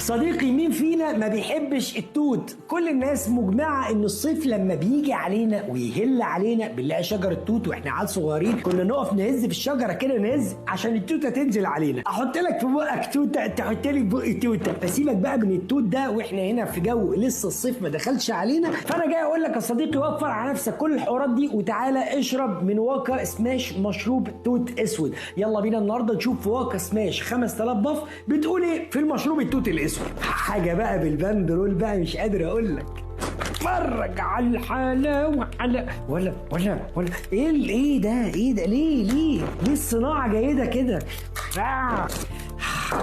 صديقي، مين فينا ما بيحبش التوت؟ كل الناس مجمعة ان الصيف لما بيجي علينا ويهل علينا بنلاقي شجرة توت، واحنا عيال صغيرين كنا نقف نهز في الشجرة كده، نهز عشان التوتة تنزل علينا. احط لك في بقك توتة، تحط لي في بقي توتة. فسيبك بقى من التوت ده، واحنا هنا في جو لسه الصيف ما دخلش علينا. فانا جاي اقول لك يا صديقي، وفر على نفسك كل الحوارات دي وتعالى اشرب من واكا سماش مشروب توت اسود. يلا بينا النهارده نشوف واكا سماش 5000 puff بتقول ايه في المشروب التوت الاسود. حاجة بقى بالبندرول بقى مش قادر اقول لك. اتفرج على الحلاوة، على ولا ولا ولا ايه ايه ده؟ ايه ده؟ ليه ليه ليه الصناعة جيدة كده؟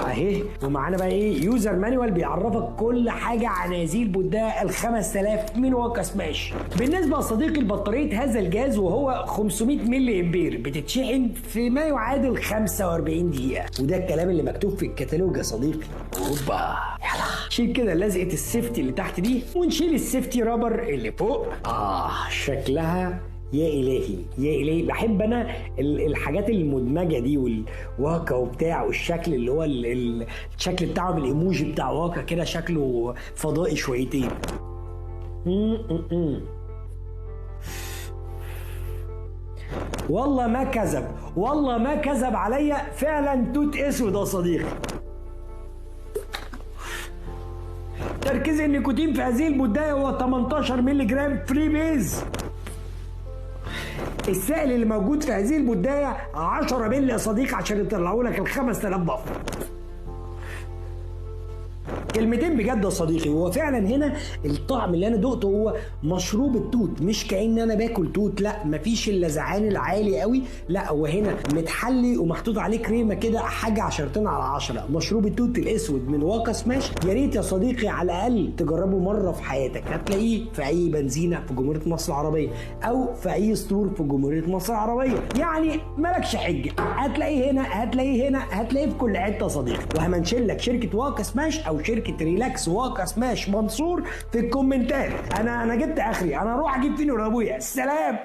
اهي. ومعانا بقى ايه؟ user manual بيعرفك كل حاجة عن هذه البداية ال 5000 من واكا سماش. بالنسبة يا صديقي لبطاريه هذا الجهاز، وهو 500 ملي امبير، بتتشحن في ما يعادل 45 دقيقة، وده الكلام اللي مكتوب في الكتالوج يا صديقي. اوبا، يلا شيل كده لزقه ال safety اللي تحت دي، ونشيل ال safety rubber اللي فوق. شكلها يا الهي يا الهي. بحب انا الحاجات المدمجه دي والواكا وبتاع، والشكل اللي هو الشكل بتاعهم، الايموجي بتاع واكا كده شكله فضائي شويتين. والله ما كذب، والله ما كذب عليا، فعلا توت اسود يا صديقي. تركيز النيكوتين في هذه البداية هو 18 مللي جرام free base. السائل اللي موجود في هذه البداية 10 مللي يا صديقي عشان يطلعوا لك ال 5000 puff. كلمتين بجد يا صديقي، هو فعلا هنا الطعم اللي انا دقته هو مشروب التوت، مش كأن انا باكل توت، لا مفيش اللذعان العالي قوي، لا هو هنا متحلي ومحطوط عليه كريمة كده، حاجة 10/10. مشروب التوت الاسود من واكا سماش، يا ريت يا صديقي على الاقل تجربه مرة في حياتك. هتلاقيه في اي بنزينة في جمهورية مصر العربية او في اي store في جمهورية مصر العربية، يعني مالكش حجه، هتلاقيه هنا، هتلاقيه هنا، هتلاقيه في كل حتة يا صديقي. وه mention لك شركة واكا سماش او شركة ريلاكس واكا سماش منصور في الكومنتات. انا جبت اخري، انا اروح اجيب فين ابويا. سلام.